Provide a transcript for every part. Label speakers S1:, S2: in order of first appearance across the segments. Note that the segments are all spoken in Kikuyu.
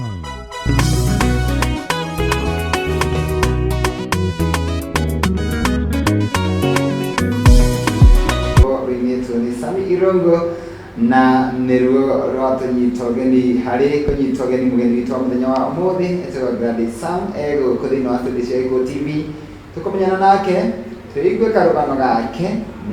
S1: Rũinĩtwo nĩ Sami Irũngũ na nĩruo rwatũnyita ũgeni harĩ kũnyita ũgeni mũgeni witũ wa mũthenya wa ũmũthĩ etagwo Gladys Sam, e gũkũ thĩinĩ wa studio cia Gĩkũyũ TV. Tũkũmenyana nake, tũigue karũgano gake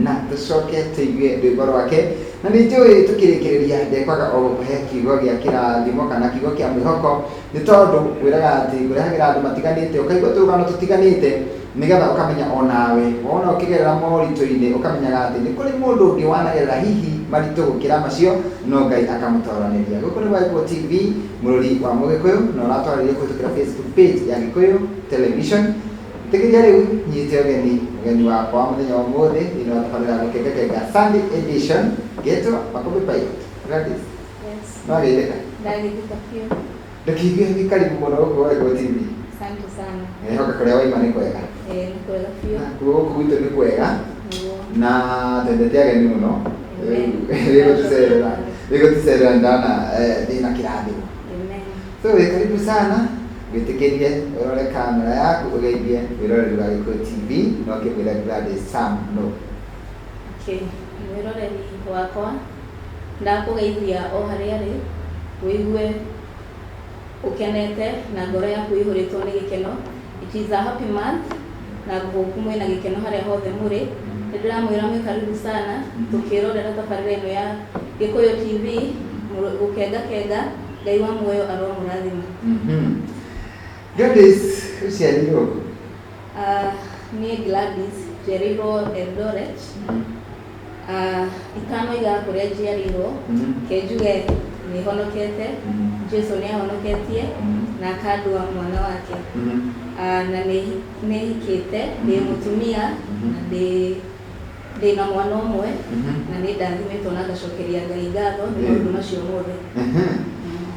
S1: na tũcoke tũigue rwĩmbo rwake. Na nĩ njũĩ tũkĩrĩkĩrĩria ndekwaga o gũkũhe kiugo gĩa kĩrathimo kana kiugo kĩa mwĩhoko, nĩ tondũ ngwĩraga atĩ ngũrehagĩra andũ matiganĩte, ũkaigua tũrũgano tũtiganĩte, nĩgetha ũkamenya o nawe wona ũkĩgerera moritũ-inĩ ũkamenyaga atĩ nĩ kũrĩ mũndũ ũngĩ wanagerera hihi maritũ gũkĩra macio, no Ngai akamũtoranĩria. Gũkũ nĩ gwa Gĩkũyũ TV, mũrũri wa Mũgĩkũyũ, na ũratwarĩrio kũhĩtũkĩra Facebook page ya Gĩkũyũ Television. Ĩtĩkĩria rĩu nyite ũgeni mũgeni wakwa wa mũthenya wa ũmũthĩ thĩinĩ wa tabarĩra ya Gũkengakenga Sunday Edition, ngetwo Makũmbĩ Pilot. Gladys,
S2: Yes.
S1: no geithĩka?
S2: Ndageithĩka biũ.
S1: Ndũkĩigue wĩ karibu mũno gũkũ gwa Gĩkũyũ TV.
S2: Asante sana.
S1: Nĩhoka kũrĩa waima nĩ kwega.
S2: Eh, nĩ kwega biũ.
S1: Nakuo gũkũ gwitũ nĩ kwega.
S2: Nĩguo.
S1: Na twendete ageni mũno.
S2: Amen.
S1: Rĩu rĩgũtũcerera ndana ndĩna kĩrathimo.
S2: Amen.
S1: So wĩ karibu sana, wĩtĩkĩrie ũrore kamera yaku ũgeithie wĩroreri wa Gĩkũyũ TV na ũkĩmwĩra Gladys Sam no.
S2: Okay. Mwĩroreri wakwa ndakũgeithia o harĩa arĩ, wĩigue ũkenete na ngoro yaku ĩihũrĩtwo nĩ gĩkeno. It is a happy month na ngũhope mwĩna gĩkeno harĩa hothe mũrĩ. Nĩ ndĩramwĩra mwĩ karibu sana tũkĩrorera tabarĩra ĩno ya Gĩkũyũ TV gũkengakenga. Ngai wa muoyo aromũrathima.
S1: Gladys, ũciarirwo kũ?
S2: Niĩ Gladys njiarĩirwo Eldoret. Itanoiga kũrĩa njiarĩirwo, reke njuge nĩ honokete, Jesu nĩ ahonoketie na akandua mwana wake. Na nĩ hikĩte, ndĩ mũtumia na ndĩ na mwana ũmwe na nĩ ndathimĩtwo na ngacokeria Ngai ngatho nĩ maũndũ macio mothe.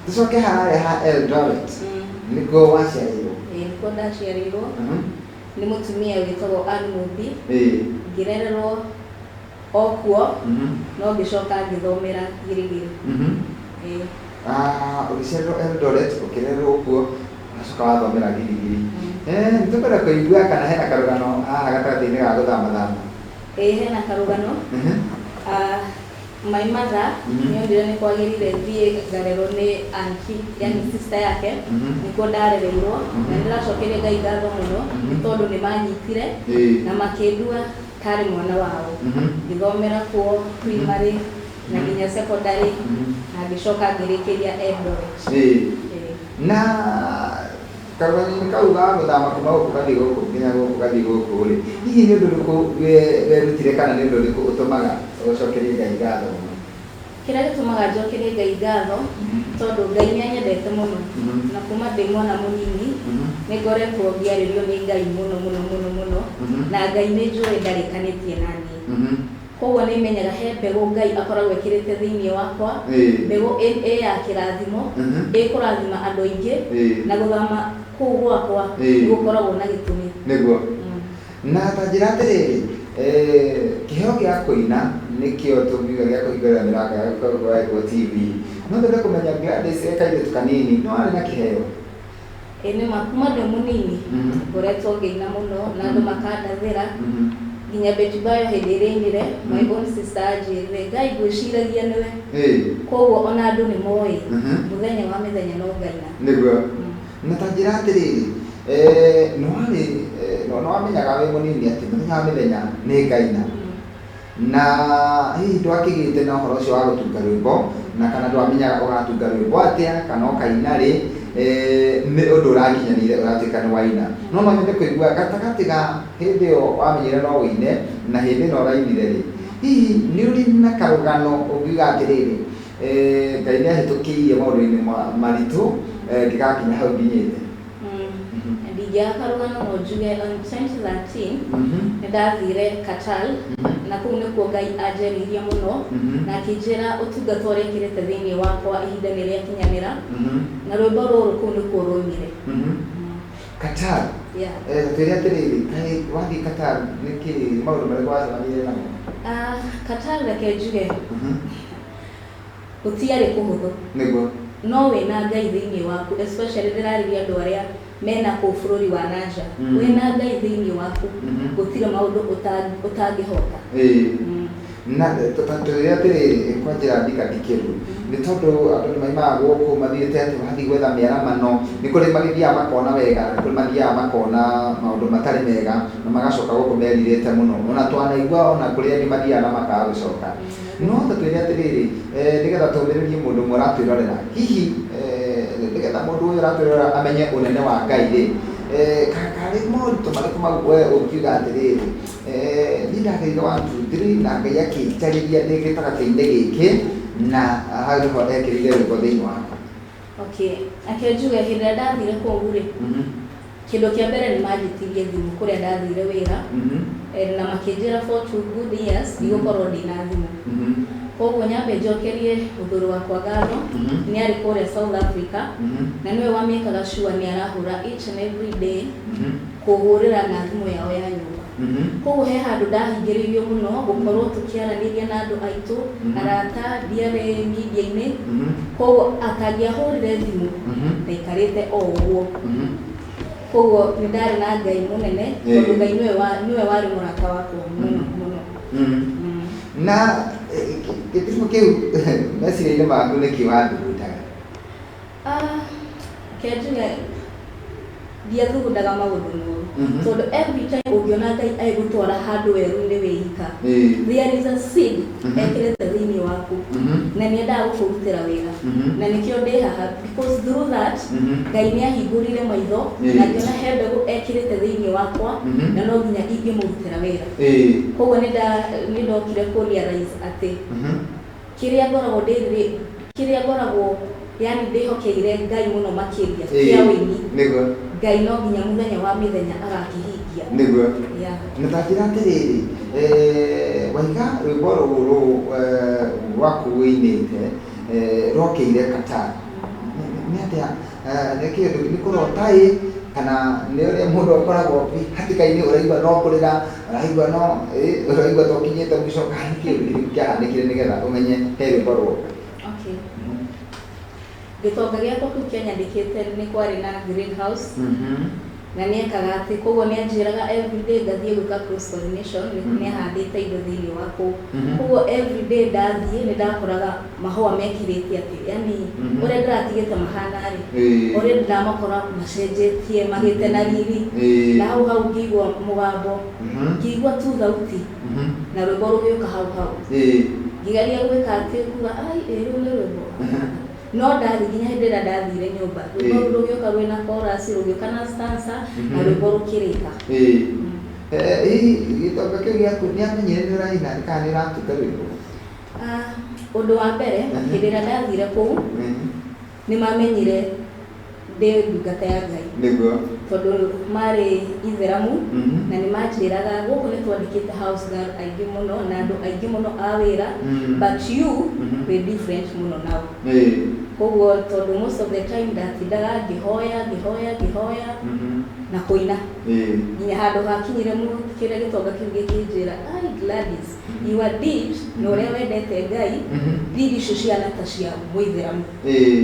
S1: Tũcoke harĩa ha Eldoret, nĩkuo waciarĩirwo?
S2: Ĩĩ, nĩkuo ndaciarĩirwo. Nĩ mũtumia wĩtagwo Ann Mũmbi. Ngĩrererwo o kuo, no ngĩcoka ngĩthomera Gĩrĩgĩrĩ. Ĩĩ.
S1: Ũgĩciarĩrwo Eldoret, ũkĩrererwo kuo, ũgacoka wathomera Gĩrĩgĩrĩ. Nĩ tũkwenda kũigua kana hena karũgano haha gatagatĩ-inĩ ga gũthamathama.
S2: Ĩĩ, hena karũgano. My mother nĩ onire nĩ kwagĩrĩire thiĩ ngarerwo nĩ auntie, yani sister yake, nĩkuo ndarereirwo na nĩ ndĩracokeria Ngai ngatho mũno nĩ tondũ nĩ manyitire na makĩndua tarĩ mwana wao. Ngĩthomera kuo primary na nginya secondary na ngĩcoka ngĩrĩkĩria Eldoret. Ĩĩ.
S1: Na karũgano-inĩ kau ga gũthama kuma gũkũ gathiĩ gũkũ nginya gũkũ gathiĩ gũkũ rĩ, hihi nĩ ũndũ ũrĩkũ werutire kana nĩ ũndũ ũrĩkũ ũtũmaga ũcokerie Ngai ngatho mũno?
S2: Kĩrĩa gĩtũmaga njokerie Ngai ngatho, tondũ Ngai nĩ anyendete mũno na kuma ndĩ mwana mũnini nĩ ngoretwo ngĩarĩrio nĩ Ngai mũno mũno mũno mũno na Ngai nĩ njũĩ ndarĩkanĩtie na niĩ. Koguo nĩ menyaga he mbegũ Ngai akoragwo ĩkĩrĩte thĩinĩ wakwa, mbegũ ĩ ya kĩrathimo, ĩkũrathima andũ aingĩ, na gũthama kũu gwakwa nĩ gũkoragwo na gĩtũmi.
S1: Nĩguo. Na ta njĩra atĩrĩrĩ, kĩheo gĩa kũina nĩkĩo tũngiuga gĩa kũhingũrĩra mĩrango ya Gĩkũyũ TV. No twende kũmenya Gladys e kairĩtu kanini no arĩ na kĩheo?
S2: Ĩĩ nĩ ma, kuma ndĩ mũnini ngoretwo ngĩina mũno na andũ makandathĩra, nginya Betty Bayo hĩndĩ ĩrĩa ainire, my own sister anjĩrire, Ngai ngwĩciragia nĩwe. Koguo ona andũ nĩ moĩ mũthenya wa mĩthenya no ngaina.
S1: Nĩguo. Na ta njĩra atĩrĩrĩ, nĩ warĩ, nĩ wamenyaga wĩ mũnini atĩ mũthenya wa mĩthenya nĩ ngaina? Na hihi ndwakĩgĩte na ũhoro ũcio wa gũtunga rwĩmbo, na kana ndwamenyaga ũgatunga rwĩmbo atĩa, kana ũkaina rĩ, nĩ ũndũ ũrakinyanĩire ũratuĩka nĩ waina. No no nyende kũigua gatagatĩ ga hĩndĩ ĩyo wamenyire no ũine na hĩndĩ ĩno ũrainire rĩ, hihi nĩ ũrĩ na karũgano ũngiuga atĩrĩrĩ, Ngai nĩ ahĩtũkĩirie maũndũ-inĩ maritũ ngĩgakinya hau nginyĩte?
S2: Ndingĩaga karũgano no njuge on 2013 nĩ ndathire Qatar na kũu nĩkuo Ngai anjaririe mũno na akĩnjĩra ũtungata ũrĩa ekĩrĩte thĩinĩ wakwa ihinda nĩ rĩakinyanĩra na rwĩmbo rũrũ kũu nĩkuo rwaumire.
S1: Qatar?
S2: Yeah.
S1: Twĩre atĩrĩrĩ, kaĩ wathiĩ Qatar nĩkĩ, nĩ maũndũ marĩkũ wacemanirie namo?
S2: Qatar reke njuge gũtiarĩ kũhũthũ.
S1: Nĩguo.
S2: No wĩna Ngai thĩinĩ waku, especially ndĩrarĩria andũ arĩa mena kũu bũrũri wa nanja, wĩna Ngai thĩinĩ waku, gũtirĩ maũndũ ũtangĩhota.
S1: Na tũtwĩre atĩrĩrĩ, kwa njĩra ndikandikĩru, nĩ tondũ andũ nĩ maimaga gũkũ mathiĩte atĩ mathiĩ gwetha mĩaramano, nĩ kũrĩ magĩthiaga makona wega, na nĩ kũrĩ mathiaga makona maũndũ matarĩ mega, na magacoka gũkũ merirĩte mũno. Ona twanaigua ona kũrĩ angĩ mathiaga na makaga gũcoka. No ta twĩre atĩrĩrĩ, nĩgetha tũmĩrĩrie mũndũ ũmwe ũratwĩrorera, hihi nĩgetha mũndũ ũyũ ũratwĩrorera amenye ũnene wa Ngai rĩ, karĩ moritũ marĩkũ mau we ũngiuga atĩrĩrĩ, niĩ ndagereire 1 2 3 na Ngai akĩnjarĩria ndĩ gĩtagatĩ-inĩ gĩkĩ, na hau nĩho ekĩrire rwĩmbo thĩinĩ wakwa.
S2: Okay, ake njuge hĩndĩ ĩrĩa ndathire kũu rĩ, kĩndũ kĩa mbere nĩ manjĩtirie thimũ kũrĩa ndathire wĩra, na makĩnjĩra for 2 good years ndigũkorwo ndĩna thimũ. Koguo nyambe njokerie mũthuri wakwa ngatho, nĩ arĩ kũrĩa South Africa, na nĩwe wamĩkaga sure nĩ arahũra each and every day, kũhũrĩra na thimũ yao ya nyũmba. Koguo he handũ ndahingĩrĩirio mũno gũkorwo tũkĩaranĩria na andũ aitũ, arata, ndiarĩ media-inĩ. Koguo atangĩahũrire thimũ, ndaikarĩte o ũguo. Koguo nĩ ndarĩ na Ngai mũnene, tondũ Ngai nĩwe warĩ mũrata wakwa mũno mũno.
S1: Na gĩtimo kĩu meciria-inĩ maku nĩkĩ wathugundaga?
S2: Ah, kĩanjuge ndiathugundaga maũndũ moru, tondũ every time ũngĩona Ngai agĩgũtwara handũ werũ-inĩ wĩ ika, there is a seed ekĩrĩte thĩinĩ waku, na nĩ endaga gũkũrutĩra wĩra. Na nĩkĩo ndĩ haha, because through that Ngai nĩ ahingũrire maitho na ngĩona he mbegũ ekĩrĩte thĩinĩ wakwa, na no nginya ingĩmũrutĩra wĩra. Koguo nĩ ndokire kũ realize atĩ kĩrĩa ngoragwo ndĩ kĩrĩa ngoragwo yani ndĩhokeire Ngai mũno makĩria kĩa wĩini, Ngai no nginya mũthenya wa mĩthenya agakĩhingia. Yeah.
S1: Na ta njĩra atĩrĩrĩ, waiga rwĩmbo rũrũ rwaku wĩinĩte rwokĩire Qatar, nĩ atĩa, nĩ kĩndũ nĩ kũrota ĩ, kana nĩ ũrĩa mũndũ akoragwo hatĩka-inĩ, ũraigua no kũrĩra, ũraigua no ũraigua ta ũkinyĩte mũico, kana nĩ kĩndũ kĩrĩkũ kĩahanĩkire nĩgetha ũmenye he rwĩmbo rwoka?
S2: Okay, gĩtonga gĩakwa kĩu kĩanyandĩkĩte nĩ kwarĩ na greenhouse, na nĩ ekaga atĩ koguo nĩ anjĩraga everyday ngathiĩ gwĩka cross pollination, nĩ ahandĩte indo thĩinĩ wa kũu. Koguo everyday ndathiĩ nĩ ndakoraga mahũa mekĩrĩte atĩ yani ũrĩa ndĩratigĩte mahana rĩ, ũrĩa ndamakora macenjetie, magĩte na riri. Na hau hau ngĩigua mũgambo, ngĩigua tu thauti, na rwĩmbo rũgĩũka hau hau. Ngĩgeria gwĩka atĩ kuga ai ĩ rũu nĩ rwĩmbo, no ndathi nginya hĩndĩ ĩrĩa ndathire nyũmba, rwĩmbo rũu rũgĩũka rwĩna chorus, rũgĩũka na stanza, na rwĩmbo rũkĩrĩka.
S1: Hihi gĩtonga kĩu gĩaku nĩ amenyire nĩ ũraina kana nĩ ũratuta rwĩmbo?
S2: Ah, ũndũ wa mbere, hĩndĩ ĩrĩa ndathire kũu, nĩ mamenyire ndĩ ndungata ya Ngai, tondũ marĩ itheramu, na nĩ manjĩraga gũkũ nĩ twandĩkĩte house girl aingĩ mũno na andũ aingĩ mũno a wĩra, but you wĩ different mũno nao. Koguo tondũ most of the time ndatindaga ngĩhoya, ngĩhoya, ngĩhoya na kũina, nginya handũ hakinyire kĩrĩa gĩtonga kĩu gĩkĩnjĩra, "Ai Gladys, you are deep na ũrĩa wendete Ngai, deed icio ciana ta cia mũithĩramu."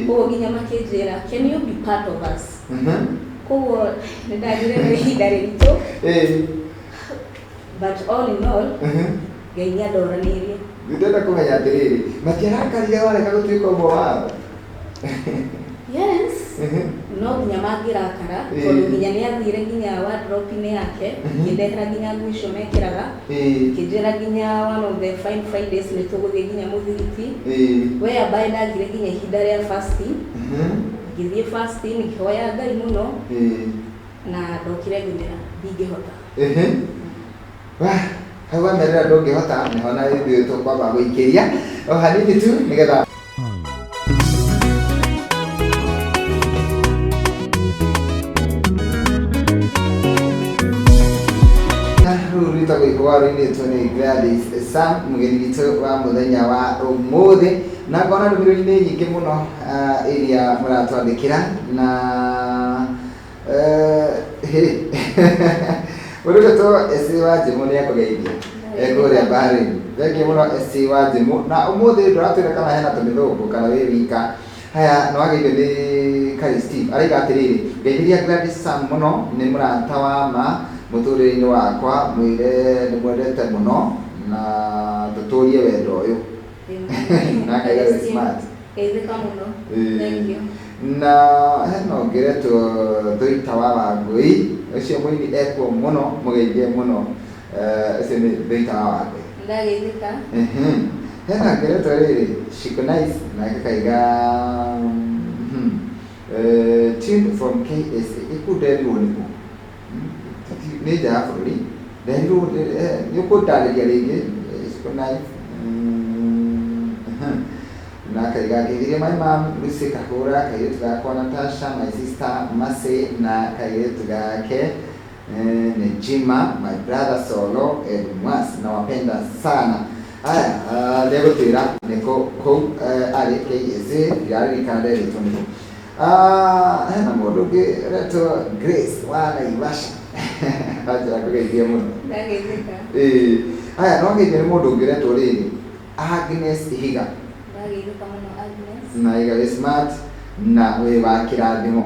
S2: Koguo nginya makĩnjĩra, "Can you be part of us?" Koguo nĩ ndagire na ihinda rĩritũ, but all in all, Ngai nĩ andoranĩirie.
S1: Ndĩrenda kũmenya atĩrĩrĩ, matiarakarire warega gũtuĩka ũmwe wao?
S2: Yes, no nginya mangĩrakara, tondũ nginya nĩ athire nginya wardrobe-inĩ yake, kĩndehera nginya nguo icio mekĩraga, kĩnjĩra nginya one of the fine Fridays nĩ tũgũthiĩ nginya mũthigiti, whereby ndagire nginya ihinda rĩa fasting. Ngĩthiĩ fasting, ngĩhoya Ngai mũno, na ndokire ngĩmera ndingĩhota.
S1: Wah, hau wamerera ndũngĩhota, nĩho na ithuĩ tũkwamba gũikĩria o hanini tu nĩgetha na rũu rwĩtagwo Ihũa, rũinĩtwo nĩ Gladys Sam, mũgeni witũ wa mũthenya wa ũmũthĩ. Na ngona ndũmĩrĩri nĩ nyingĩ mũno, iria mũratwandĩkĩra na hĩ mũndũ ũcio SC wa Njimũ nĩ akũgeithia ekũrĩa Bahrain. Thengiũ mũno, SC wa Njimũ. Na ũmũthĩ ndũratwĩra kana hena tũmĩthũngũ kana wĩ wika. Haya, nĩ wagĩrĩire nĩ Kari Steve araiga atĩrĩrĩ, ngeithĩria Gladys Sam mũno, nĩ mũrata wa ma mũtũrĩre-inĩ wakwa, mwĩre nĩ mwendete mũno na tũtũrie wendo ũyũ. Na akaiga wĩ smart.
S2: Geithĩka mũno.
S1: Ĩĩ.
S2: Thank you.
S1: Na hena ũngĩ ũretwo Thuita wa Wangũi, ũcio mũini ekuo mũno, mũgeithie mũno. Ũcio nĩ Thuita wa Wangũi.
S2: Ndageithĩka.
S1: Hena ũngĩ ũretwo rĩrĩ Shiko Nice, nake kaiga tune from KSA ĩkũ nderirwo nĩkũ? Nĩ nja ya bũrũri nderirwo, nĩ ũkũndarĩria rĩngĩ, Shiko Nice. Na akaiga ngeithirie my mom Lucy Kahũra, kairĩtu gakwa Natasha, my sister Mercy na kairĩtu gake nĩ Jima, my brother Solo and Mwas, nawapenda sana. Haya, nĩegũtwĩra nĩkũ kũu arĩ KSA, ndiraririkana nderĩtwo nĩkũ. Hena mũndũ ũngĩ ũretwo Grace wa Naivasha, anjĩra kũgeithia mũno.
S2: Ndageithĩka.
S1: Ĩĩ. Haya, no geithio nĩ mũndũ ũngĩ ũretwo rĩrĩ Agnes Ihiga.
S2: Ndageithĩka mũno Agnes.
S1: Na iga wĩ smart na wĩ wa kĩrathimo.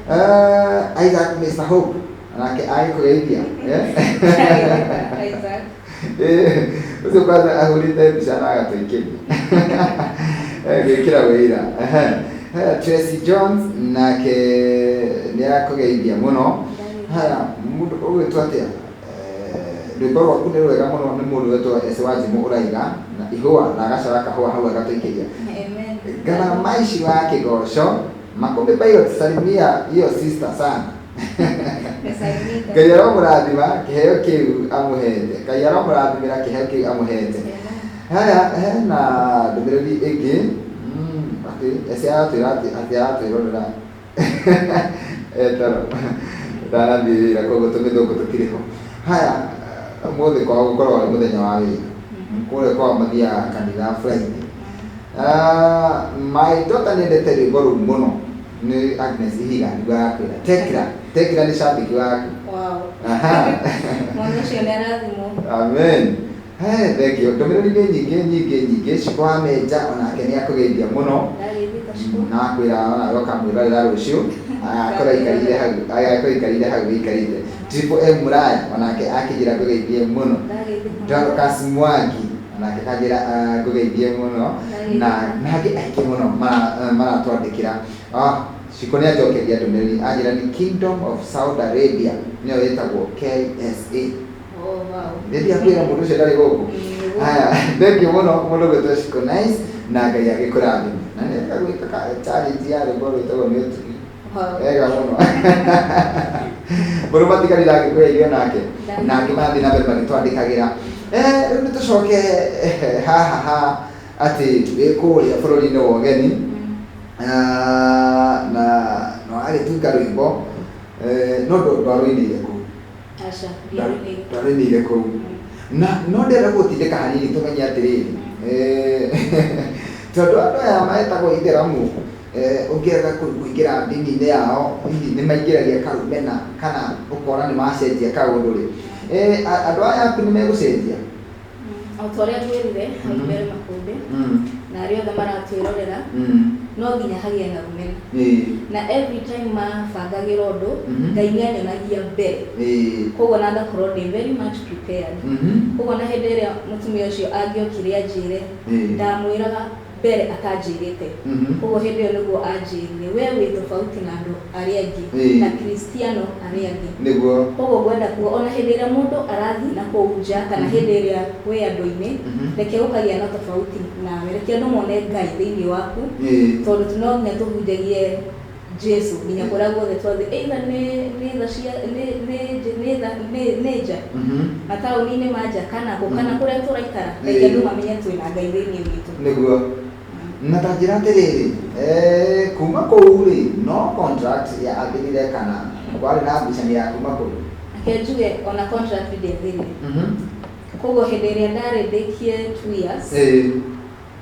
S2: Amen.
S1: Isaac Mr Hope nake agĩkũgeithia.
S2: Ndageithĩka Isaac.
S1: Ũcio kwanza ahũrĩte mbica na agatũikĩria gwĩkĩra wĩira. Haya, Tracy Jones nake nĩ arakũgeithia mũno. Haya, mũndũ ũgwĩtwo atĩa? Rwĩmbo rwaku nĩ rwega mũno, nĩ mũndũ wetwo Ese wa Njimũ ũraiga na ihũa na agacora kahũa hau agatũikĩria.
S2: Amen.
S1: Garamaici wa Kĩgoco, Makũmbĩ Pilot, salimia hiyo sister sana.
S2: Nisalimika.
S1: Ngai aromũrathima kĩheo kĩu amũhete. Ngai aromũrathimĩra kĩheo kĩu amũhete.
S2: Amen.
S1: Haya, hena ndũmĩrĩri ĩngĩ. Atĩ Ese aratwĩra atĩ aratwĩrorera etoro ndanathiĩ wĩra, koguo tũmĩthũngũ tũtirĩ ho. Haya, ũmũthĩ kwao gũkorwo arĩ mũthenya wa wĩra, kũrĩa kwao mathiaga kanitha Friday. My daughter nĩendete rwĩmbo rũu mũno, nĩ Agnes Ihiga nĩguo arakwĩra. Tekra, Tekra nĩ shabiki waku.
S2: Wow.
S1: Aha.
S2: Mwana ũcio nĩ arathimwo.
S1: Amen. Hey, thank you. Ndũmĩrĩri nĩ nyingĩ nyingĩ nyingĩ. Shiko wa Menja onake nĩ akũgeithia mũno.
S2: Ndageithĩka Shiko.
S1: Na akwĩra onawe ũkamwĩrorera rũciũ, agakorwo aikarĩire hau, agakorwo aikarĩire hau wĩikarĩte. Triple M Muraya onake akĩnjĩra ngũgeithie mũno.
S2: Ndageithĩka.
S1: Dorcas Mwangi onake kanjĩra ngũgeithie mũno, na nangĩ aingĩ mũno maratwandĩkĩra. Shiko nĩ anjokeria ndũmĩrĩri, anjĩra nĩ Kingdom of Saudi Arabia nĩyo ĩtagwo KSA.
S2: Oh, wow.
S1: Nĩ akwĩra mũndũ ũcio ndarĩ gũkũ. Haya, thank you mũno mũndũ gwĩtwo Shiko Nice, na Ngai agĩkũrathime. Na nĩ agwĩka challenge ya rwĩmbo rwĩtagwo nĩ ũtugi.
S2: Wow.
S1: Wega mũno. Mũndũ matigarire angĩkũhe irio nake. Na angĩ marathiĩ na mbere magĩtwandĩkagĩra. Rĩu nĩ tũcoke haha ha atĩ wĩ kũrĩa bũrũri-inĩ wa ũgeni. Na no agĩtunga rwĩmbo, no ndwarũinĩire kũu.
S2: Aca, ndiarũinĩire.
S1: Ndwarũinĩire kũu. Na no ndĩrenda gũgũtindĩka hanini tũmenye atĩrĩrĩ, tondũ andũ aya metagwo ithĩramu, ũngĩenda kũingĩra ndini-inĩ yao, hihi nĩ maingĩragia karumena kana ũkona nĩ macenjia kaũndũ rĩ. Andũ aya aku nĩ megũcenjia?
S2: O ta ũrĩa ngwĩrire hau mbere Makũmbĩ, na arĩa othe maratwĩrorera, no nginya hagĩe na rũmena. Na every time mabangagĩra ũndũ, Ngai nĩ anyonagia mbere. Koguo na ngakorwo ndĩ very much prepared. Koguo na hĩndĩ ĩrĩa mũtumia ũcio angĩokire anjĩre, ndamwĩraga mbere atanjĩrĩte. Koguo hĩndĩ ĩyo nĩguo anjĩrire, we wĩ tofauti na andũ arĩa angĩ, na Kristiano arĩa angĩ.
S1: Nĩguo.
S2: Koguo ngwenda kuga ona hĩndĩ ĩrĩa mũndũ arathiĩ na kũu nja kana hĩndĩ ĩrĩa wĩ andũ-inĩ, reke ũkagĩa na tofauti nawe, reke andũ mone Ngai thĩinĩ waku, tondũ no nginya tũhunjagie Jesu nginya kũrĩa guothe twathiĩ, either nĩ tha cia nĩ nja mataũni-inĩ ma nja kana kũ, kana kũrĩa tũraikara, reke andũ mamenye twĩna Ngai thĩinĩ witũ.
S1: Nĩguo. Na ta njĩra atĩrĩrĩ, kuma kũu rĩ, no contract ya athirire kana kwarĩ na ngucanio ya kuma kũu?
S2: Reke njuge ona contract ndĩathirire. Koguo hĩndĩ ĩrĩa ndarĩ ndĩkie 2 years,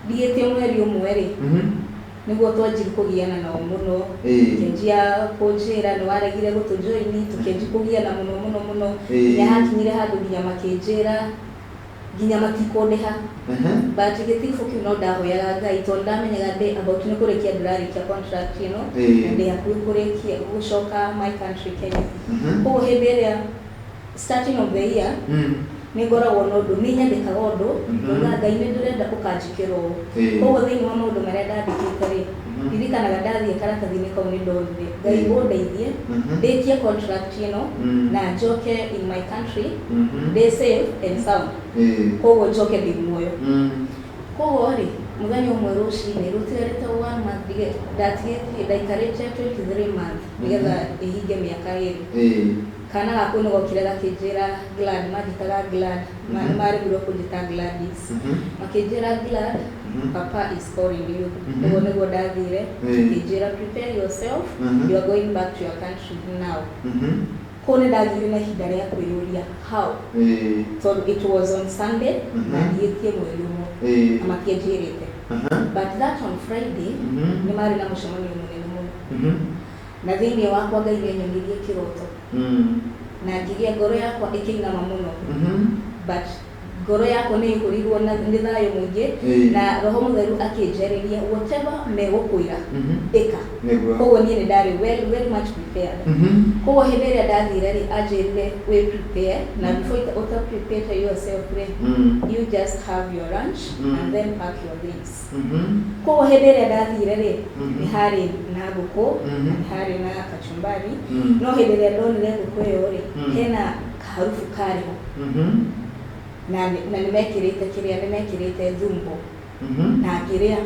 S2: ndigĩtie mweri ũmwe rĩ, nĩguo twanjirie kũgiana nao mũno. Tũkĩanjia kũnjĩra nĩ waregire gũtũjoini, tũkĩanjia kũgiana mũno mũno mũno. Nginya hakinyire handũ nginya makĩnjĩra Nginya matikũndĩha. But gĩtiribũ kĩu no ndahoyaga Ngai, tondũ ndamenyaga ndĩ about nĩ kũrĩkia ndĩrarĩkia contract ĩno na ndĩ hakuhĩ kũrĩkia gũcoka my country, Kenya. Koguo hĩndĩ ĩrĩa starting of the year nĩ ngoragwo na ũndũ, nĩ nyandĩkaga ũndũ, ngauga, "Ngai, nĩ ndĩrenda ũkanjĩkĩra ũũ." Koguo thĩinĩ wa maũndũ marĩa ndandĩkĩte rĩ, ndirikanaga ndathiĩ karatathi-inĩ kau nĩ ndonire Ngai ũndeithie ndĩkie contract ĩno na njoke in my country ndĩ safe and sound. Koguo njoke ndĩ muoyo. Koguo rĩ, mũthenya ũmwe rũcinĩ rũtigarĩte one month ndatigĩtie, ndaikarĩte 23 months nĩgetha ĩhinge mĩaka 2. Kana gakwa nĩ gokire gakĩnjĩra, Glad, manjĩtaga Glad, nĩ maremirwo kũnjĩta Gladys. Makĩnjĩra, "Glad, papa is calling you." Ũguo nĩguo ndathire. Akĩnjĩra, "Prepare yourself, you are going back to your country now." Kũu nĩ ndagĩire na ihinda rĩa kwĩyũria how, tondũ it was on Sunday na ndigĩtie mweri ũmwe na matianjĩrĩte. But that on Friday nĩ marĩ na mũcemanio mũnene mũno, na thĩinĩ wakwa Ngai nĩ anyonirie kĩroto na ngĩgĩa ngoro yakwa ĩkĩinama mũno, but ngoro yakwa nĩ ĩihũrirwo na nĩ thayũ mũingĩ na Roho Mũtheru akĩnjarĩria, "Whatever megũkwĩra, ĩka." Koguo niĩ nĩ ndarĩ well, very much prepared. Koguo hĩndĩ ĩrĩa ndathire rĩ, anjĩrire, "Wĩ prepare na before ũta prepare yourself rĩ, you just have your lunch and then pack your things." Koguo hĩndĩ ĩrĩa ndathire rĩ, nĩ harĩ na ngũkũ na nĩ harĩ na kachumbari, no hĩndĩ ĩrĩa ndonire ngũkũ ĩyo rĩ, hena kaharubu karĩho na nĩ mekĩrĩte kĩrĩa, nĩ mekĩrĩte thumbo, na ngĩrĩa.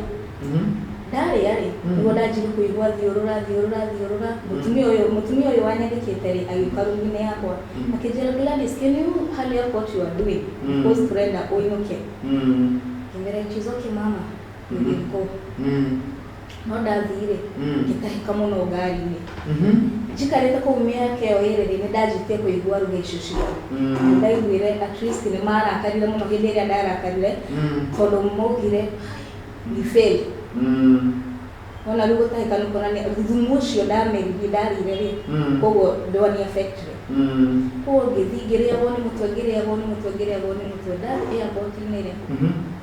S2: Ndarĩa rĩ, nĩguo ndanjirie kũigua thiũrũra, thiũrũra, thiũrũra. Mũtumia ũyũ wanyandĩkĩte rĩ, agĩũka rumu-inĩ yakwa, akĩnjĩra, "Gladys, can you hurry up what you are doing, because turenda ũinũke." Ngĩmwĩra, "It is okay, mama, we will go." No ndathire, ngĩtahĩka mũno ngari-inĩ. Njikarĩte kũu mĩaka ĩyo 2 rĩ, nĩ ndanjĩtie kũigua ruga icio ciao. Nĩ ndaiguire at least nĩ marakarire mũno hĩndĩ ĩrĩa ndarakarire, tondũ maugire we fail. Wona rĩu gũtahĩka nĩ kuonania thumu ũcio ndameririe, ndarĩire rĩ, koguo ndwani affected. Koguo ngĩthiĩ ngĩrĩagwo nĩ mũtwe, ngĩrĩagwo nĩ mũtwe, ngĩrĩagwo nĩ mũtwe. Ndathiĩ airport-inĩ rĩ,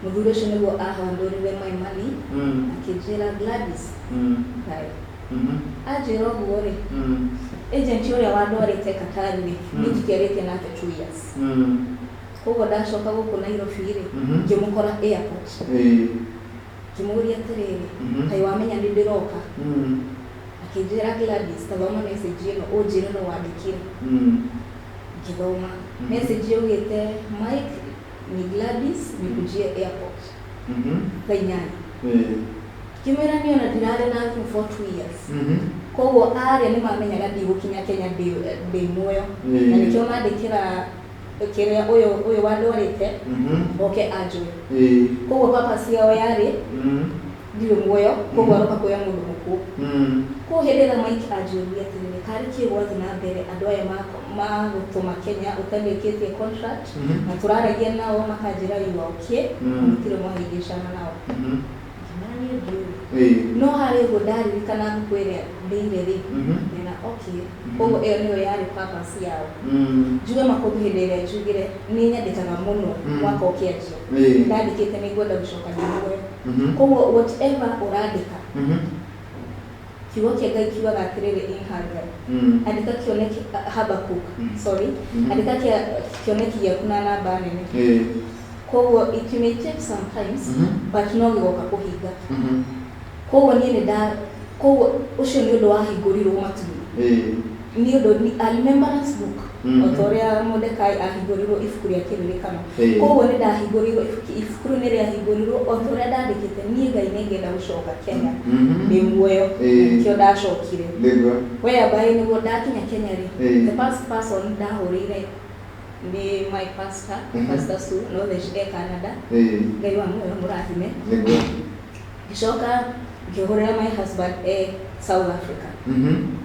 S2: mũthuri ũcio nĩguo ahandũrire my money, akĩnjĩra, "Gladys, bye." Anjĩra ũguo rĩ, agent ũrĩa wandwarĩte Qatar rĩ, niĩ tũtiarĩtie nake 2 years. Koguo ndacoka gũkũ Nairobi rĩ, ngĩmũkora airport, ngĩmũria atĩrĩrĩ, "Kaĩ wamenya nĩ ndĩroka?" Akĩnjĩra, "Gladys, ta thoma message ĩno ũnjĩre no wandĩkire." Ngĩthoma message yaugĩte, "Mike, ni Gladys, nikujie airport thaa 8." Ngĩmwĩra niĩ ona ndirarĩ na thimũ for 2 years. Koguo arĩa nĩ mamenyaga ndigũkinya Kenya ndĩ muoyo, na nĩkĩo mandĩkĩra kĩrĩa ũyũ wandwarĩte oke anjoe. Koguo papa ciao yarĩ ndirĩ muoyo, koguo aroka kuoya mũndũ mũkuũ. Koguo hĩndĩ ĩrĩa Mike anjũria atĩrĩrĩ, karĩ kĩ gwathiĩ na mbere, andũ aya magũtũma Kenya ũtarĩkĩtie contract, na tũraragia nao makanjĩra you are okay, na mũtirĩ mwahĩngĩcana nao. Ngĩmera niĩ ndiũĩ. No harĩ ũguo ndaririkana ngũkũ ĩrĩa ndĩire rĩ, ngĩona okay, koguo ĩyo nĩyo yarĩ purpose yao. Njuge makũndũ hĩndĩ ĩrĩa njugire nĩ nyandĩkaga mũno, mwaka ũkĩanjia ndandĩkĩte nĩ ngwenda gũcoka ndĩ muoyo. Koguo whatever ũrandĩka, kiugo kĩa Ngai kiugaga atĩrĩrĩ in Haggai, andĩka kĩoneki, Habakkuk, sorry, andĩka kĩoneki gĩaku na namba nene. Koguo it may take sometimes, but no gĩgoka kũhinga. Koguo niĩ nĩ nda koguo ũcio nĩ ũndũ wahingũrirwo matu-inĩ, nĩ ũndũ a remembrance book, o ta ũrĩa Mordekai ahingũrirwo ibuku rĩa kĩririkano. Koguo nĩ ndahingũrirwo ibuku, ibuku rĩu nĩ rĩahingũrirwo o ta ũrĩa ndandĩkĩte, niĩ Ngai nĩ ngenda gũcoka Kenya ndĩ muoyo. Nĩkĩo ndacokire. Whereby nĩguo ndakinya Kenya rĩ, the first person ndahũrĩire nĩ my pastor, Pastor Sue, no thaa ici e Canada. Ngai wa muoyo mũrathime. Ngĩcoka ngĩhũrĩra my husband e South Africa,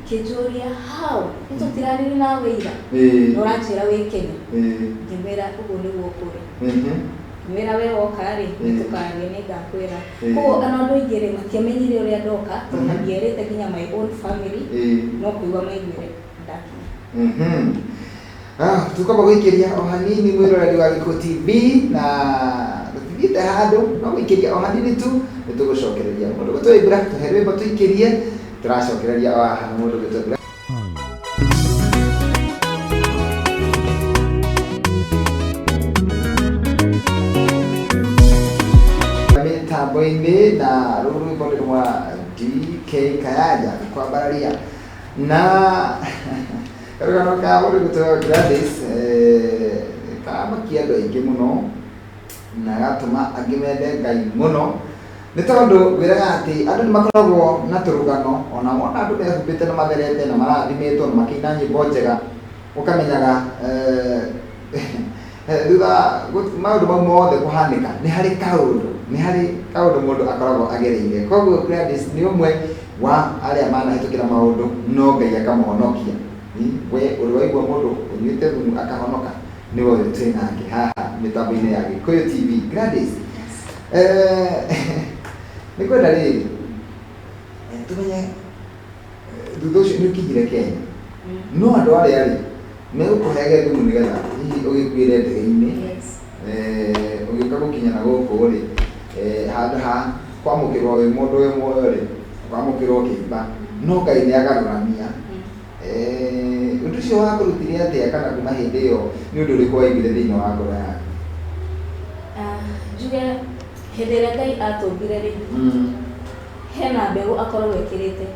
S2: kĩnjũria, "How nĩ tũtirarĩrĩ nawe ira, na ũranjĩra wĩ Kenya?" Ngĩmwĩra ũguo nĩguo kũrĩ. Ngĩmwĩra, "We woka rĩ, nĩ tũkaria, nĩ ngakwĩra." Koguo ona andũ aingĩ rĩ, matiamenyire ũrĩa ndoka, tondũ na ndierĩte nginya my own family, no kũigua maiguire ndakinya.
S1: Tukwamba gũikĩria o hanini mwĩroreri wa Gĩkũyũ TV, na tũtithiĩte handũ, no gũikĩria o hanini tu nĩ tũgũcokereria. Mũndũ gwĩtwo Ibra, tũhe rwĩmbo tũikĩrie, tũracokereria o haha na mũndũ gwĩtwo Ibra. Mĩtambo-inĩ na rũrũ rwĩmbo nĩ rwa DK Kayanja kwambararia na karũgano ka mũndũ gwĩtwo Gladys, karamakia andũ aingĩ mũno na gatũma angĩ mende Ngai mũno, nĩ tondũ ngwĩraga atĩ andũ nĩ makoragwo na tũrũgano, ona wona andũ mehumbĩte na matherete na marathimĩtwo na makĩina nyĩmbo njega, ũkamenyaga thutha maũndũ mau mothe kũhanĩka nĩ harĩ kaũndũ, nĩ harĩ kaũndũ mũndũ akoragwo agereire. Koguo Gladys nĩ ũmwe wa arĩa manahĩtũkĩra maũndũ no Ngai akamũhonokia. We ũrĩ waigua mũndũ ũnyuĩte thumu akahonoka? Nĩwe ũyũ twĩ nake haha mĩtambo-inĩ ya Gĩkũyũ TV. Gladys, nĩ kwenda rĩrĩ tũmenye, thutha ũcio nĩ ũkinyire Kenya, no andũ arĩa rĩ megũkũheage thumu nĩgetha hihi ũgĩkuĩre ndege-inĩ, ũgĩũka gũkinya na gũkũ rĩ, handũ ha kwamũkĩrwo wĩ mũndũ wĩ muoyo rĩ, kwamũkĩrwo kĩimba, no Ngai nĩ agarũrania. Ũndũ ũcio wakũrutire atĩa, kana kuma hĩndĩ ĩyo nĩ ũndũ ũrĩkũ waiguire thĩinĩ wa ngoro yaku?
S2: Njuge hĩndĩ ĩrĩa Ngai atũmbire rĩ, hena mbegũ akoragwo ĩkĩrĩte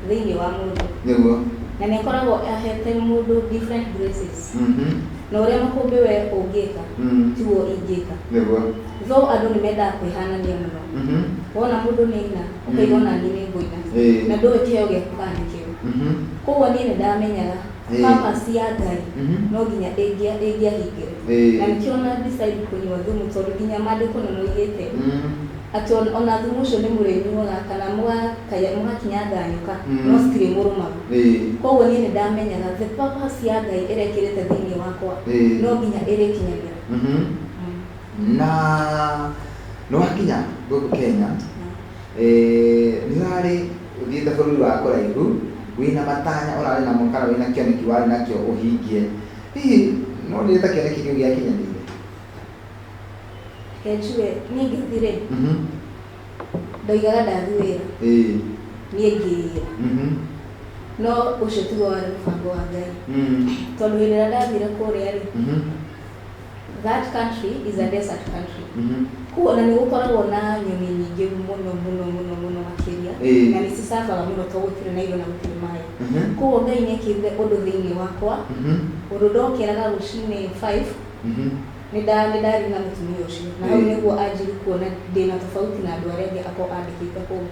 S2: thĩinĩ wa mũndũ. Na nĩ akoragwo ahete mũndũ different graces. Na ũrĩa makũmbĩ we ũngĩka, tiguo ingĩka. Though andũ nĩ mendaga kwĩhanania mũno. Wona mũndũ nĩ aina, ũkaigua ona niĩ nĩ ngũina. Na ndũĩ kĩheo gĩaku kana nĩ kĩu. Koguo niĩ nĩ ndamenyaga purpose ya Ngai no nginya ĩngĩahingire. Na nĩkĩo na decide kũnyua thumu, tondũ nginya maandĩko nĩ moigĩte atĩ ona thumu ũcio nĩ mũrĩnyuaga kana mũgakinyanga nyoka, no citirĩ mũrũmaga. Koguo niĩ nĩ ndamenyaga the purpose ya Ngai ĩrĩa ĩkĩrĩte thĩinĩ wakwa no nginya ĩrĩkinyanĩra.
S1: Na nĩ wakinya gũkũ Kenya, nĩ ũrarĩ ũthiĩte bũrũri wa kũraihu wĩna matanya ũrarĩ namo, kana wĩna kĩoneki warĩ nakĩo ũhingie, hihi no nĩ ta kĩoneki kĩu gĩakinyanĩire?
S2: Reke njuge niĩ ngĩthiĩ rĩ, ndoigaga ndathiĩ wĩra, niĩ ngĩĩra, no ũcio tiguo warĩ mũbango wa Ngai, tondũ hĩndĩ ĩrĩa ndathire kũrĩa rĩ, that country is a desert country. Koguo na nĩ gũkoragwo na nyoni nyingĩ mũno mũno mũno mũno makĩria, na nĩ cicabaga mũno tondũ gũtirĩ na irio na gũtirĩ maĩ. Koguo Ngai nĩ ekĩrire ũndũ thĩinĩ wakwa, ũndũ ndokĩraga rũcinĩ 5, nĩ ndarĩ na mũtumia ũcio, na hau nĩguo anjirie kuona ndĩna tofauti na andũ arĩa angĩ akorwo andĩkĩte kũu.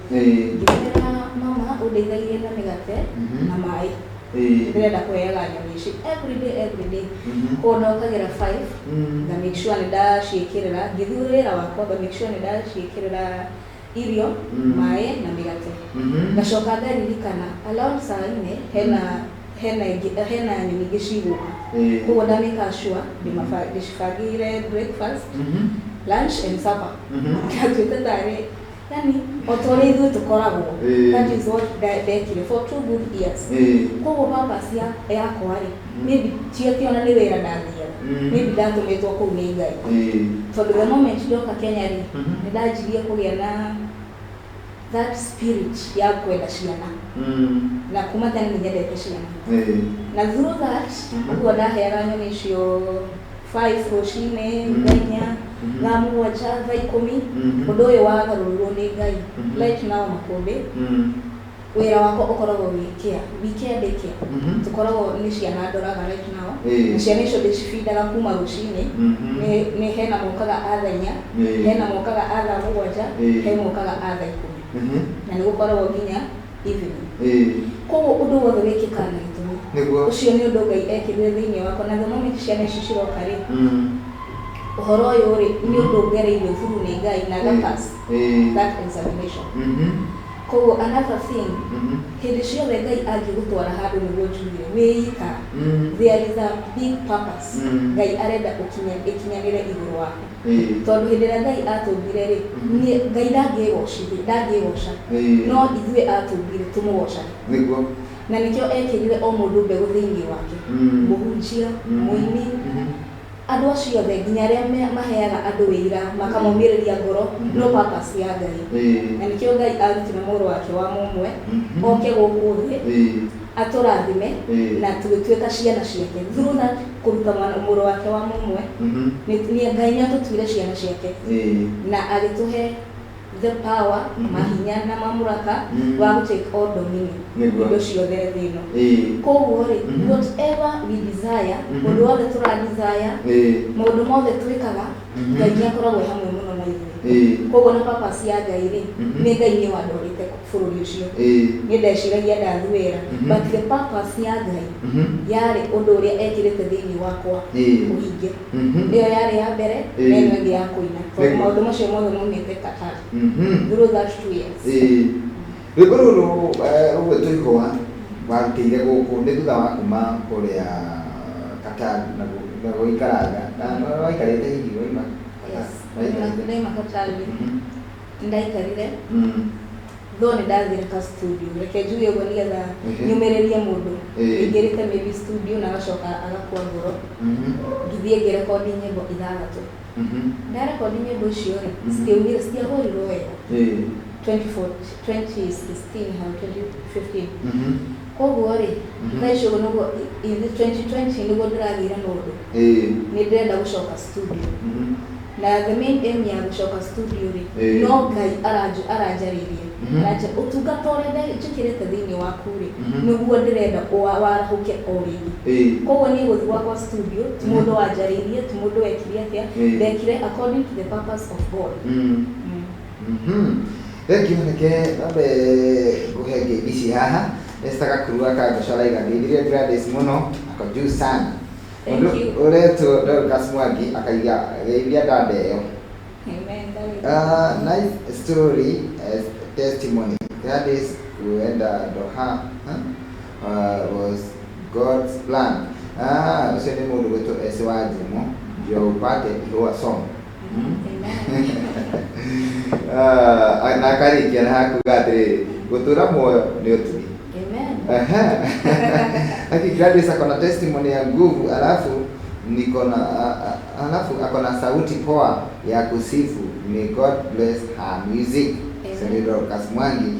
S2: Ngĩmwĩra, mama, ũndeithagie na mĩgate na maĩ, ndĩrenda kũheaga nyoni ici every day, every day. Koguo ndokagĩra 5, nga make sure nĩ ndaciĩkĩrĩra, ngĩthiĩ wĩra wakwa nga make sure nĩ ndaciĩkĩrĩra irio, maĩ na mĩgate. Ngacoka ngaririkana around saa 4 hena hena nyoni ingĩ cigũka. Koguo ndamĩka sure ndĩcibangĩire breakfast, lunch and supper. Ndatuĩte tarĩ yani o ta ũrĩa ithuĩ tũkoragwo. That is what ndekire for 2 good years. Koguo purpose yakwa rĩ, maybe ti atĩ ona nĩ wĩra ndathiaga, maybe ndatũmĩtwo kũu nĩ Ngai, tondũ the moment ndoka Kenya rĩ, nĩ ndanjirie kũgĩa na that spirit ya kwenda ciana, na kuma tene nĩ nyendete ciana. Na through that, ũguo ndaheaga nyoni icio 5 rũcinĩ, thaa 4, thaa 7, thaa 10, ũndũ ũyũ wagarũrirwo nĩ Ngai. Right now makũmbĩ, wĩra wakwa ũkoragwo wĩ care, we care, day care. Tũkoragwo nĩ ciana ndoraga right now, na ciana icio ndĩcibindaga kuma rũcinĩ. Nĩ hena mokaga a thaa 4, hena mokaga a thaa 7, he mokaga a thaa 10, na nĩ gũkoragwo nginya evening. Koguo ũndũ wothe wĩkĩkaga na gĩtũmi. Ũcio nĩ ũndũ Ngai ekĩrire thĩinĩ wakwa, na the moment ciana ici ciroka rĩ, ũhoro ũyũ rĩ, nĩ ũndũ ngereirio through nĩ Ngai na ngapass that examination. Koguo another thing, hĩndĩ ciothe Ngai angĩgũtwara handũ nĩguo njugire wĩika, there is a big purpose Ngai arenda ĩkinyanĩre igũrũ waku, tondũ hĩndĩ ĩrĩa Ngai atũmbire rĩ, Ngai ndangĩgocithia, ndangĩgoca, no ithuĩ atũmbire tũmũgocage. Na nĩkĩo ekĩrire o mũndũ mbegũ thĩinĩ wake. Mũhunjia, mũini, andũ acio othe nginya arĩa maheaga andũ wĩira makamomĩrĩria ngoro, no purpose ya Ngai. Na nĩkĩo Ngai arutire mũrũ wake wa mũmwe oke gũkũ thĩ atũrathime na tũgĩtuĩka ciana ciake. Through that kũruta mwana mũrũ wake wa mũmwe, Ngai nĩ atũtuire ciana ciake na agĩtũhe the power, mahinya na mamũraka wa gũ take all dominion indo ciothe thĩ ĩno. Koguo rĩ, whatever we desire, ũndũ wothe tũra desire, maũndũ mothe twĩkaga, Ngai nĩ akoragwo e hamwe mũno na ithuĩ. Koguo na purpose ya Ngai rĩ, nĩ Ngai nĩ wandwarĩte bũrũri ũcio. Niĩ ndeciragia ndathi wĩra, but the purpose ya Ngai yarĩ ũndũ ũrĩa ekĩrĩte thĩinĩ wakwa ũhinge. Ĩyo yarĩ ya mbere na ĩno ĩngĩ ya kũina, tondũ maũndũ macio mothe maumĩte Qatar through that 2 years.
S1: Rwĩmbo rũrũ rũgwĩtwo Ihũa warutĩire gũkũ nĩ thutha wa kuma kũrĩa Qatar na gũikaranga na waikarĩte hihi waima Qatar?
S2: Yes.
S1: Waikarĩte?
S2: Ndaima Qatar ndaikarire, though nĩ ndathire ka studio, reke njuge ũguo nĩgetha nyũmĩrĩrie mũndũ ingĩrĩte maybe studio na agacoka agakua ngoro. Ngĩthiĩ ngĩrekondi nyĩmbo ithathatũ. Ndarekondi nyĩmbo icio rĩ, citiaumire, citiahũrirwo wega. 24 2016 hau 2015. Koguo rĩ, thaa icio ũguo nĩguo in 2020 nĩguo ndĩragĩire na ũndũ nĩ ndĩrenda gũcoka studio, na the main aim ya gũcoka studio rĩ, no Ngai aranjarĩria, aranja ũtungata ũrĩa njĩkĩrĩte thĩinĩ waku rĩ, nĩguo ndĩrenda warahũke o rĩngĩ. Koguo niĩ gũthiĩ gwakwa studio ti mũndũ wanjarĩirie, ti mũndũ wekire atĩa, ndekire according to the purpose of God.
S1: Thengiũ. Reke nambe ngũhe ngeithi ici haha. Esther Gakuru akangoca araiga ngeithirie Gladys mũno, ako juu sana.
S2: Thank
S1: Mũndũ
S2: you.
S1: ũretwo Dorcas Mwangi akaiga geithia dada ĩyo.
S2: Amen, David.
S1: Nice story as testimony. Gladys kuenda Doha, huh? Was God's plan. Ah, ũcio nĩ mũndũ gwĩtwo S wa Njimo ndio upate ihũa song.
S2: Amen.
S1: Ah, na akarĩkia na hakuga atĩrĩrĩ, gũtũra muoyo nĩ ũtugi.
S2: Amen.
S1: Aki Gladys akona testimony ya nguvu, alafu niko na alafu akona sauti poa ya kusifu. May God bless her music.
S2: Amen.
S1: Senator Dorcas Mwangi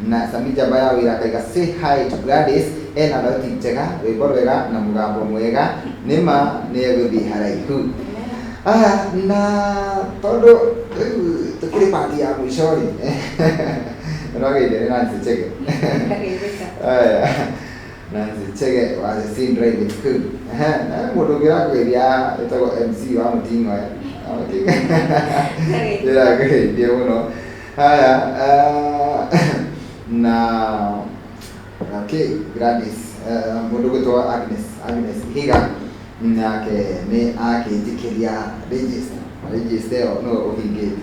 S1: na Samija Baya wira akaiga say hi to Gladys, ena thauti njega, rwĩmbo rwega na mũgambo mwega, nĩma nĩ egũthiĩ haraihu.
S2: Amen.
S1: Aya, na tondũ rĩu tũkĩrĩ pati ya mũico rĩ, nĩwagĩire nĩ Nancy Chege.
S2: Ndageithĩka.
S1: Aya, Nancy Chege wa The Scene Driving School. Ehe, na mũndũ ũngĩ ũrakũgeithia ĩtagwo MC wa Mũting'oe. Wa Mũting'oe.
S2: Ndageithĩka.
S1: Ndĩrakũgeithia mũno. Haya, na okay, Gladys, mũndũ ũgwĩtwo Agnes, Agnes Higa nake nĩ akĩnjĩkĩria register. Register ĩyo no ũhingĩte.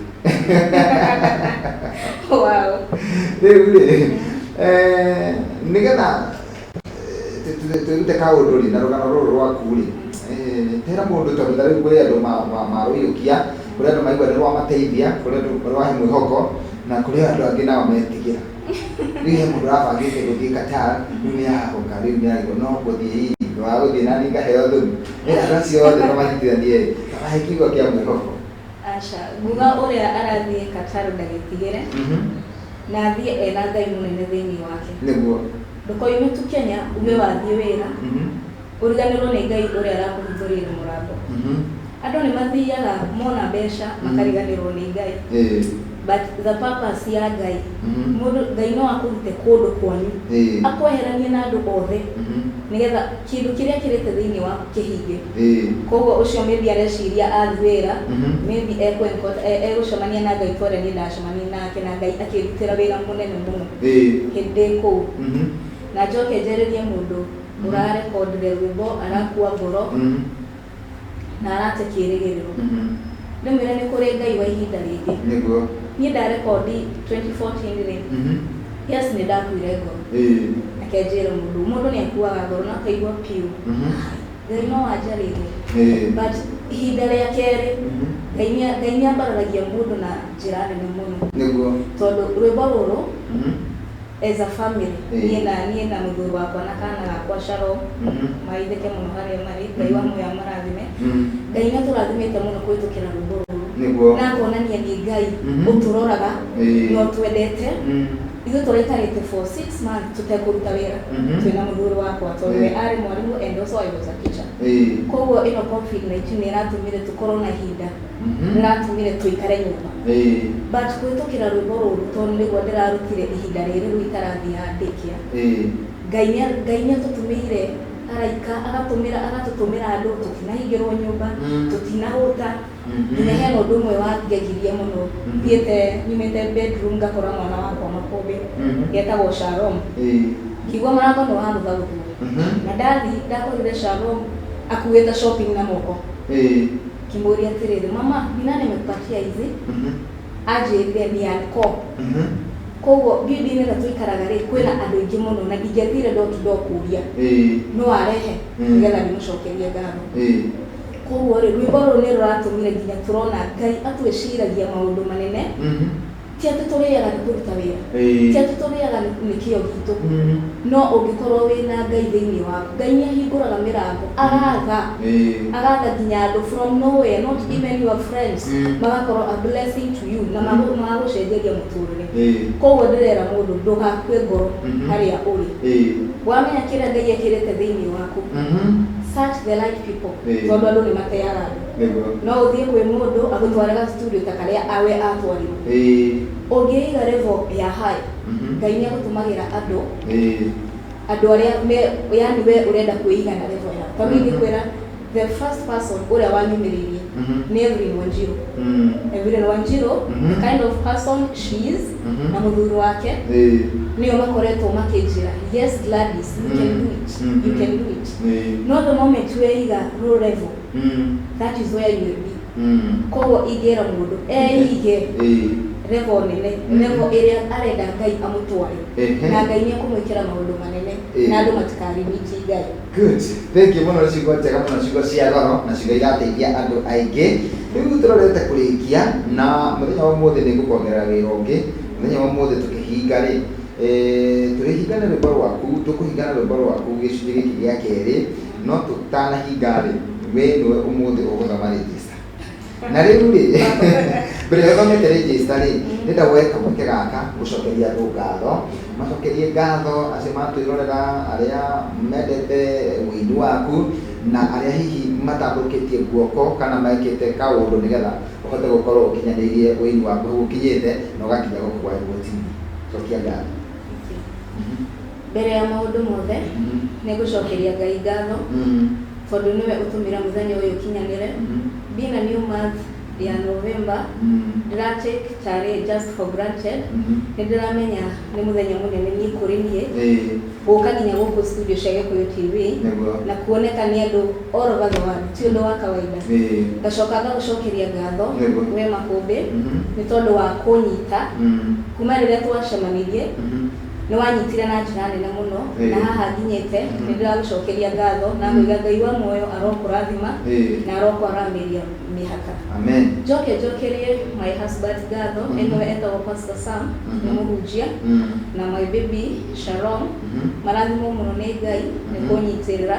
S2: Wow.
S1: Rĩu rĩ, nĩgetha twĩrute kaũndũ rĩ na rũgano rũrũ rwaku rĩ, tera mũndũ, tondũ ta rĩu kũrĩ andũ marũiyũkia, kũrĩ andũ maigua nĩ rwamateithia, kũrĩ andũ rwahe mwĩhoko, na kũrĩ andũ angĩ nao metigĩra. Rĩu he mũndũ ũrabangĩte gũthiĩ Qatar, rĩu nĩ ahũka, rĩu nĩ arigwo no gũthiĩ hihi wa gũthiĩ na niĩ ngaheo thumu. Andũ acio othe no manyitithanie, mahe kiugo kĩa mwĩhoko.
S2: Aca, nguga ũrĩa arathiĩ Qatar ndagetigĩre, na athiĩ ena Ngai mũnene thĩinĩ wake. Ndũkoime tu Kenya ume wathiĩ wĩra, ũriganĩrwo nĩ Ngai ũrĩa arakũhingũrĩire mũrango. Andũ nĩ mathiaga mona mbeca makariganĩrwo nĩ Ngai, but the purpose ya Ngai, mũndũ Ngai no akũrute kũndũ kwanyu, akweheranie na andũ othe, nĩgetha kĩndũ kĩrĩa kĩrĩte thĩinĩ waku kĩhinge. Koguo ũcio maybe areciria athiĩ wĩra, maybe egũcemania na Ngai ta ũrĩa niĩ ndacemania nake, na Ngai akĩrutĩra wĩra mũnene mũno hĩndĩ kũu. Na njoke njarĩrie mũndũ ũrarekondire rwĩmbo arakua ngoro na arate kĩĩrĩgĩrĩro, ndĩmwĩre nĩ kũrĩ Ngai wa ihinda rĩngĩ. Niĩ ndarekondi 2014 rĩ, yes, nĩ ndakuire ngoro. Reke njĩre mũndũ, mũndũ nĩ akuaga ngoro na akaigua piũ Ngai no wanjarĩrie, but ihinda rĩa kerĩ Ngai nĩ ambararagia mũndũ na njĩra nene mũno, tondũ rwĩmbo rũrũ As a family, niĩ na mũthuri wakwa na kana gakwa Shalom, maithĩke mũno harĩa marĩ, Ngai wa muoyo amarathime. Ngai nĩ atũrathimĩte mũno kũhĩtũkĩra rwĩmbo rũrũ na akonania nĩ Ngai ũtũroraga na ũtwendete. Ithuĩ tũraikarĩte for 6 months tũtekũruta wĩra twĩna mũthuri wakwa, tondũ we arĩ mwarimũ and also I was a teacher. Koguo ĩno COVID-19 nĩ ĩratũmire tũkorwo na ihinda, nĩ ĩratũmire tũikare nyũmba, but kũhĩtũkĩra rwĩmbo rũrũ, tondũ nĩguo ndĩrarutire ihinda rĩrĩ rĩu itarathiĩ daycare, Ngai nĩ atũtũmĩire araika, agatũmĩra, agatũtũmĩra andũ, tũtinahingĩrwo nyũmba, tũtinahũta. Nginya hena ũndũ ũmwe wangegirie mũno. Thiĩte nyumĩte bedroom, ngakora mwana wakwa makũmbĩ getagwo Shalom, ngĩigua mũrango nĩ wagũthagũthwo, na ndathi ndakorire Shalom akuĩte shopping na moko. Ngĩmũria atĩrĩrĩ, "Mama, ni nani amekupatia hizi?" Anjĩrire ni anko. Koguo building ĩno tũikaraga rĩ, kwĩna andũ aingĩ mũno, na ndingĩathire door to door kũria no arehe nĩgetha ndĩmũcokerie ngatho. Koguo rĩ, rwĩmbo rũrũ nĩ rũratũmire nginya tũrona Ngai atwĩciragia maũndũ manene. Ti atĩ tũrĩaga nĩ kũruta wĩra, ti atĩ tũrĩaga nĩ kĩo gitũ, no ũngĩkorwo wĩna Ngai thĩinĩ waku, Ngai nĩ ahingũraga mĩrango, agatha agatha nginya andũ from nowhere, not even your friends, magakorwo a blessing to you na magagũcenjeria mũtũrĩre. Koguo ndĩrera mũndũ, ndũgakue ngoro harĩa ũrĩ. Wamenya kĩrĩa Ngai ekĩrĩte thĩinĩ waku, search the right people, tondũ andũ nĩ mateaga andũ. No ũthiĩ kwĩ mũndũ agũtware ga studio ta karĩa awe atwarirwo. Ũngĩiga level ya high, Ngai nĩ agũtũmagĩra andũ, andũ arĩa me, yani we ũrenda kwĩiga na level yao. Tondũ ingĩkwĩra the first person ũrĩa wanyumĩrĩirie nĩ Evelyn Wanjiru. Evelyn Wanjiru, the kind of person she is, na mũthuri wake, nĩo makoretwo makĩnjĩra, "Yes Gladys, you can do it, you can do it." No the moment weiga low level, that is where you will be. Koguo ingĩra mũndũ eige level nene, level ĩrĩa arenda Ngai amũtware, na Ngai nĩ ekũmwĩkĩra maũndũ manene, na andũ matikarimiti Ngai.
S1: Good. Thank you mũno, ciugo njega mũno, ciugo cia goro na ciugo irateithia andũ aingĩ. Rĩu tũrorete kũrĩkia na mũthenya wa ũmũthĩ nĩ ngũkuongerera wĩra ũngĩ. Mũthenya wa ũmũthĩ tũkĩhinga rĩ, tũrĩhinga na rwĩmbo rwaku, tũkũhinga na rwĩmbo rwaku gĩcunjĩ gĩkĩ gĩa kerĩ, no tũtanahinga rĩ, we nĩwe ũmũthĩ ũgũthoma register. Na rĩu rĩ, mbere ya ũthomete register rĩ, ndĩrenda woe kamweke gaka gũcokeria andũ ngatho, macokerie ngatho acio matwĩrorera, arĩa mendete ũini waku na arĩa hihi matambũrũkĩtie guoko kana mekĩte kaũndũ nĩgetha ũhote gũkorwo ũkinyanĩirie ũini waku hau ũkinyĩte na ũgakinya gũkũ gwa Gĩkũyũ TV. Cokia ngatho.
S2: Mbere ya maũndũ mothe, nĩ ngũcokeria Ngai ngatho, tondũ nĩwe ũtũmĩra mũthenya ũyũ ũkinyanĩre. Being a new month ya November, ndĩratake tarĩ just for granted. Nĩ ndĩramenya nĩ mũthenya mũnene niĩ kũrĩ niĩ gũka nginya gũkũ studio cia Gĩkũyũ TV na kuoneka nĩ andũ all over the world ti ũndũ wa kawaida. Ngacoka ngagũcokeria ngatho we Makũmbĩ, nĩ tondũ wa kũnyita kuma rĩrĩa twacemanirie. Nĩ wanyitire na njĩra nene mũno na haha nginyĩte, nĩ ndĩragũcokeria ngatho na ngũiga Ngai wa muoyo arokũrathima na arokwaramĩria mĩhaka.
S1: Amen.
S2: Njoke njokerie my husband ngatho, ĩno etagwo Pastor Sam, nĩ mũhunjia, na my baby Sharon. Marathimwo mũno nĩ Ngai nĩ kũnyitĩrĩra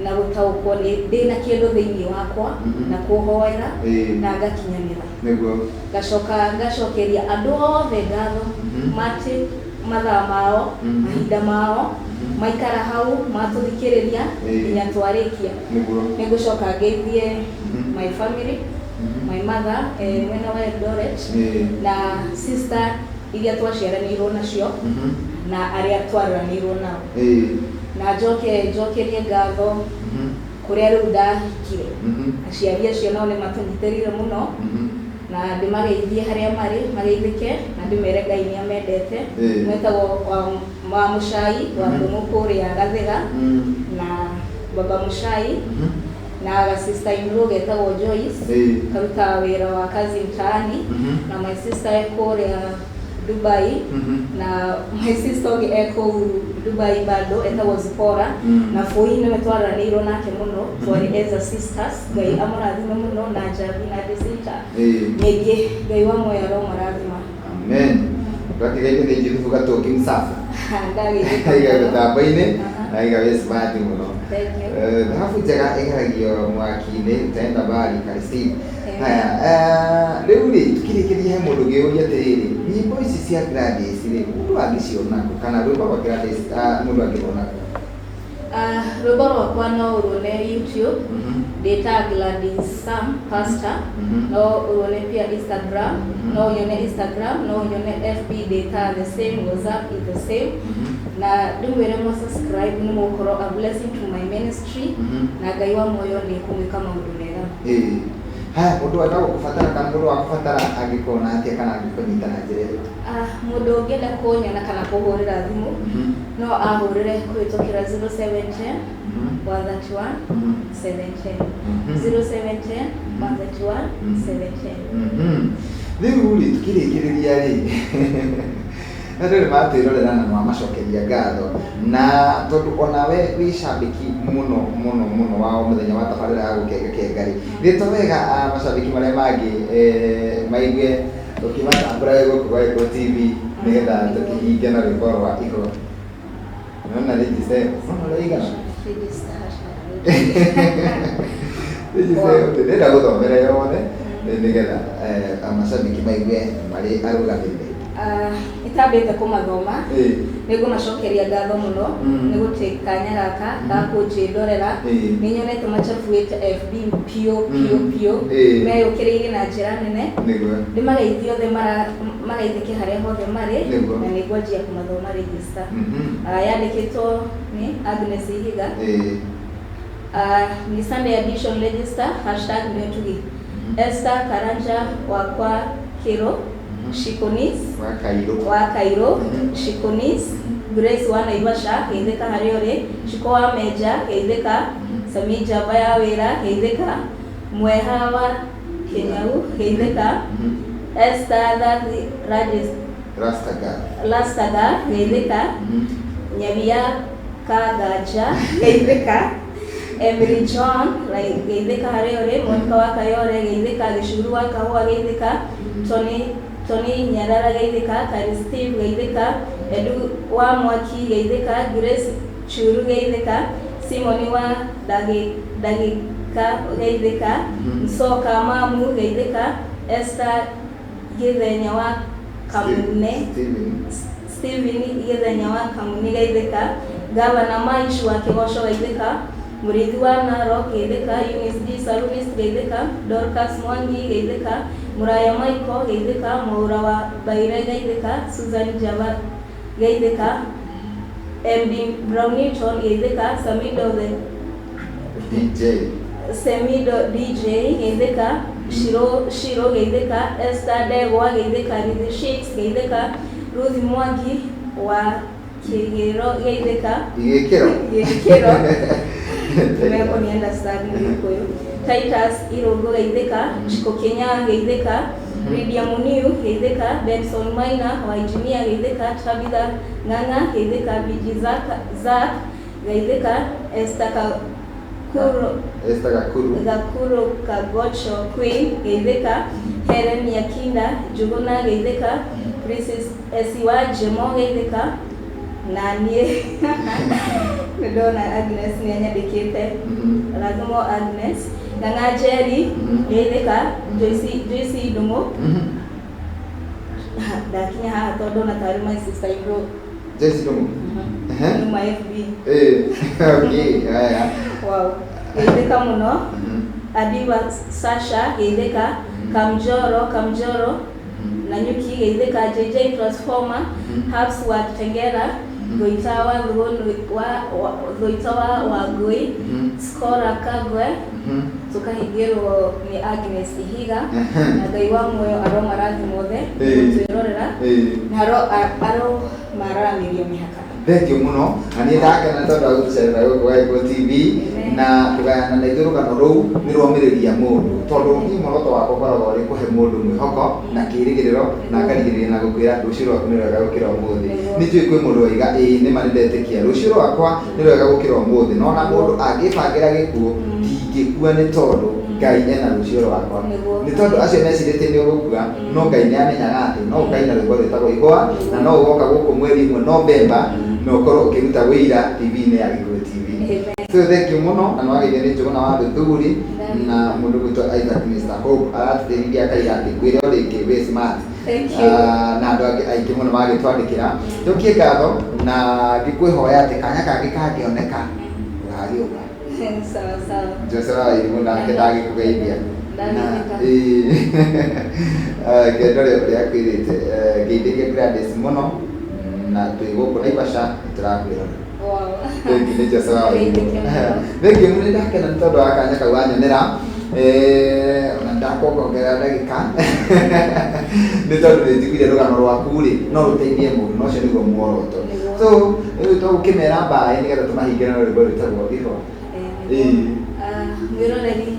S2: na gũtaũkwo nĩ ndĩna kĩndũ thĩinĩ wakwa na kũhoera na ngakinyanĩra. Ngacoka ngacokeria andũ othe ngatho mati mathaa mao, mahinda mao, maikara hau matũthikĩrĩria nginya twarĩkia. Nĩ ngũcoka ngeithie my family, my mother, mwena wa Eldoret, na sister iria twaciaranĩirwo nacio na arĩa twareranĩirwo nao, na njoke njokerie ngatho kũrĩa rĩu ndahikire. Aciari acio nao nĩ matũnyitĩrĩire mũno, na ndĩmageithie harĩa marĩ, mageithĩke, na ndĩmere Ngai nĩ amendete. Mwetagwo wa Mũcai wa Ndũng'ũ kũrĩa Gathĩga, na baba Mũcai, na ga sister in law getagwo Joyce, karutaga wĩra wa kazi mtaani, na my sister e kũrĩa Dubai, na my sister ũngĩ e kũu Dubai bado etagwo Zipora, na Bũi nĩwe twaranĩirwo nake mũno, twarĩ as a sisters. Ngai amũrathime mũno, na Njambi na Jacinta ningĩ, Ngai wa muoyo aromarathima.
S1: Amen. Twakĩgeithio nĩ Juthubu Gatũngi Msafi.
S2: Ndageithĩka
S1: Aiga
S2: mũno.
S1: mĩtambo-inĩ
S2: Aha.
S1: na aiga wĩ smart mũno.
S2: Thank you.
S1: Thahabu njega ĩgeragio mwaki-inĩ utaenda mbali Karistini.
S2: Amen.
S1: Haya, rĩu rĩ tukĩrĩkĩria he mũndũ ũngĩũria atĩrĩrĩ, nyĩmbo ici cia Gladys rĩ mũndũ angĩciona kũ kana rwĩmbo rwa Gladys mũndũ angĩruona kũ?
S2: Rwĩmbo rwakwa no ũruone YouTube, ndĩta Gladys Sam Pastor, no ũruone pia Instagram, no ũnyone Instagram, no ũnyone FB ndĩta the same, WhatsApp is the same. Na ndĩmwĩre mũ subscribe nĩ mũgũkorwo a blessing to my ministry, na Ngai wa muoyo nĩ ekũmwĩka maũndũ mega.
S1: Ĩĩ. Haya, mũndũ wenda gũkũbatara kana mũndũ wakũbatara angĩkuona atĩa kana angĩkũnyita na njĩra ĩrĩkũ?
S2: Mũndũ ũngĩenda kũnyona kana kũhũrĩra thimũ, no ahũrĩre kũhĩtũkĩra 0710 131 710. 0710 131 710.
S1: Rĩu rĩ tukĩrĩkĩrĩria rĩ andũ nĩ matwĩrorera na nwamacokeria ngatho na tondũ onawe wĩ cambĩki mũno mũno mũno wa o mũthenya wa tabarĩra ya gũkenga kenga rĩ rĩtwa wega macambĩki marĩa mangĩ maigue ũkĩmatambũra wĩ gũkũ gwa Gĩkũyũ TV nĩgetha tũkĩhinge na rwĩmbo rwa igũrũ. Nona register, nona ũrĩa ĩigana?
S2: Register hashtag.
S1: Register ndĩrenda gũthomera yothe nĩgetha macambĩki maigue marĩ arũgamĩrĩri.
S2: Itambĩte kũmathoma, nĩ ngũmacokeria ngatho mũno nĩ gũtĩ kanya gaka ga kũnjĩndorera. Nĩ nyonete machabuĩte FB piũ piũ piũ, meyũkĩrĩire na njĩra nene.
S1: Nĩguo.
S2: Ndĩmageithie othe mageithĩke harĩa hothe marĩ.
S1: Nĩguo.
S2: Na nĩ ngwanjia kũmathoma register. Yandĩkĩtwo nĩ Agnes Ihiga. Ni Sunday edition register hashtag nĩũtugi. Esther Karanja wakwa Kĩro, Shikonis
S1: Wa Kairũ.
S2: Wa Kairũ, Shikonis Grace wa Naivasha geithĩka harĩa ũrĩ, Shiko wa Menja geithĩka, Sami Njamba ya wĩra geithĩka, Mweha wa Kĩnyau geithĩka, Esther Thathi Rajes
S1: Rastaga.
S2: Rastaga geithĩka, Nyabia Kanganja geithĩka, Emily John geithĩka harĩa ũrĩ, Monica wa Kayore geithĩka, Gĩcuru wa Kahũa geithĩka, Tony Nyarara geithĩka, Kari Steve geithĩka, Edu wa Mwaki geithĩka, Grace Churu geithĩka, Simoni wa Ndagĩka geithĩka, Msoka Mamu geithĩka, Esther Gĩthenya wa Kamune,
S1: Steven.
S2: Steven Gĩthenya wa Kamune geithĩka, Gavana Maish wa Kĩgoco geithĩka, Mũrĩithi wa Narok geithĩka, Eunice D Salunis geithĩka, Dorcas Mwangi geithĩka, Mũraya Michael geithĩka, Mwaura wa Mbaire geithĩka, Susan Java geithĩka, MD Brownington geithĩka, Samido the
S1: DJ.
S2: Semido DJ geithĩka, Shiro Shiro geithĩka, Esther Ndegwa geithĩka, Rithi Shakes geithĩka, Ruth Mwangi wa Kĩgĩro geithĩka,
S1: Igĩkĩro.
S2: Gĩkĩro meko ni understand nĩ Gĩkũyũ, Titus Irũngũ geithĩka, Chiko Kenya geithĩka, Lydia Muniu geithĩka, Benson Maina wa engineer geithĩka, Tabitha Ng'ang'a geithĩka, BG Zack geithĩka, Esther Kakuro
S1: Esther Gakuru.
S2: Gakuru Kagocho Queen geithĩka, Helen Nyakinda Njuguna geithĩka, Princess Esiwa Jemo geithĩka, na niĩ nĩ ndona Agnes nĩ anyandĩkĩte. Rathimo Agnes Ng'ang'a Njeri geithĩka, Joyce Ndung'u. Ndakinya haha tondũ ndona tarĩ my sister in law.
S1: Joyce Ndung'u.
S2: Numa FB.
S1: Okay, haya.
S2: Wow, geithĩka mũno. Adiwa Sasha geithĩka, Kamjoro Kamjoro Nanyuki geithĩka, JJ Transformer, Habs wa Tengera, Goita wa Goita wa Wangui, Skora Kagwe, tukahingĩrwo nĩ Agnes Ihiga, na Ngai wa muoyo aromarathima othe twĩrorera na aro mararamĩria mĩhaka.
S1: Thank you mũno, na niĩ ndakena tondũ wa gũtũcerera gũkũ gwa Gĩkũyũ TV na kũgayana na ithuĩ rũgano rũu nĩ rwomĩrĩria mũndũ, tondũ niĩ muoroto wakwa ũkoragwo ũrĩ kũhe mũndũ mwĩhoko na kĩĩrĩgĩrĩro, na ngarigĩrĩria na gũkwĩra rũciũ rwaku nĩ rwega gũkĩra ũmũthĩ. Nĩ njũĩ kwĩ mũndũ waiga ĩĩ nĩma nĩ ndetĩkia rũciũ rwakwa nĩ rwega gũkĩra ũmũthĩ, no ona mũndũ angĩbangĩra gĩkuũ ndingĩkua nĩ tondũ Ngai ena rũciũ rwakwa. Nĩ tondũ acio mecirĩtie nĩ ũgũkua, no Ngai nĩ amenyaga atĩ no ũkaina rwĩmbo rwĩtagwo Ihũa, na no ũgoka gũkũ mweri ũmwe Novemba na ũkorwo ũkĩruta wĩira TV-inĩ ya Gĩkũyũ TV. So thank you mũno, na nĩwageithio nĩ Njũgũna wa Thũthuri na mũndũ ũgwĩtwo Isaac Mr Hope aratũteithirie akaiga atĩ ngwĩre o rĩngĩ wĩ smart.
S2: Thank you.
S1: Na andũ angĩ aingĩ mũno magĩtwandĩkĩra. Njokie ngatho na ngĩkwĩhoya atĩ kanya kangĩ kangĩoneka ũgagĩũka.
S2: Sawa sawa.
S1: Jose wa Irimũ nake ndagĩkũgeithia.
S2: Ndagĩtheka.
S1: Ngendo rĩ ũrĩa akwĩrĩte, ngeithĩrie Gladys mũno, na twĩ gũkũ Naivasha nĩtũrakwĩrora. Thank you, nĩ Jose wa Irimũ. Thank you, nĩ ndakena nĩ tondũ wa kanya kau wanyonera. Ona ndakuongongerera ndagĩka nĩ tondũ nĩ njiguire rũgano rwaku rĩ no rũteithie mũndũ, na ũcio nĩguo muoroto. So rĩu tũgũkĩmera mbaĩ nĩgetha tũmahingĩre na rwĩmbo rwĩtagwo Ihũa.
S2: Mwĩroreri,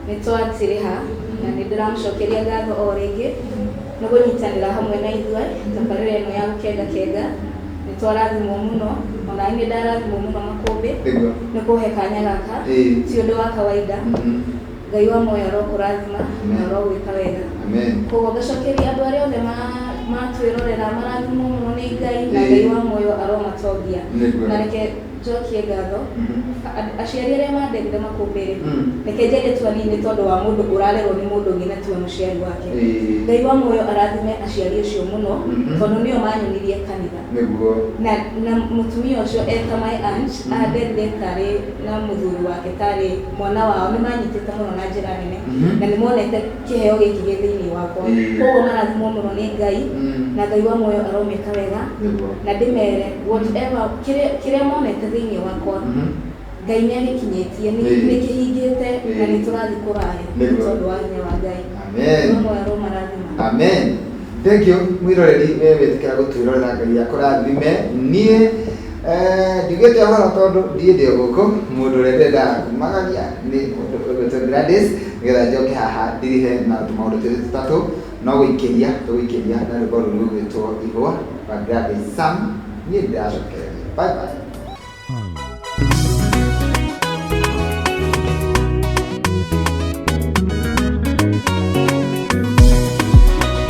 S2: nĩ twatĩrĩha na nĩ ndĩramũcokeria ngatho o rĩngĩ nĩ kũnyitanĩra hamwe na ithuĩ tabarĩra ĩno ya gũkenga kenga. Nĩ twarathimwo mũno, ona niĩ ndarathimwo mũno makũmbĩ nĩ kũhe kanya gaka, ti ũndũ wa kawaida. Ngai wa muoyo arokũrathima na arogwĩka wega. Koguo ngacokeria andũ arĩa othe matwĩrorera marathimwo mũno nĩ Ngai, na Ngai wa muoyo aromatongia. Na reke njokie ngatho aciari arĩa manderire makũmbĩ-rĩ, reke njarie tu hanini nĩ tondũ wa mũndũ ũrarerwo nĩ mũndũ ũngĩ na tiwe mũciari wake. Ngai wa muoyo arathime aciari acio mũno, tondũ nĩo manyonirie kanitha. Na mũtumia ũcio eta my aunt, anderire tarĩ na mũthuri wake tarĩ mwana wao, nĩ manyitĩte mũno na njĩra nene, na nĩ monete kĩheo gĩkĩ gĩ thĩinĩ wakwa. Koguo marathimwo mũno nĩ Ngai, na Ngai wa muoyo aromeka wega, na ndĩmere whatever kĩrĩa monete thĩinĩ wakwa, Ngai nĩ agĩkinyĩtie, nĩ kĩhingĩte, na nĩ tũrathiĩ kũraya nĩ tondũ wa hinya wa Ngai.
S1: Amen.
S2: Ngai wa muoyo aromarathima.
S1: Amen. Thank you mwiroreri we wĩtĩkĩra gũtwĩrorera, Ngai akũrathime. Niĩ ndiugĩte ũhoro tondũ ndiĩ ndĩ o gũkũ, mũndũ ũrĩa ndendaga kumagania nĩ mũndũ ũgwĩtwo Gladys, nĩgetha njoke haha ndirihe na tũmaũndũ twĩrĩ tũtatũ, no gũikĩria tũgũikĩria na rwĩmbo rũu rũgwĩtwo Ihũa rwa Gladys Sam. Niĩ ndĩracokereria. Bye bye.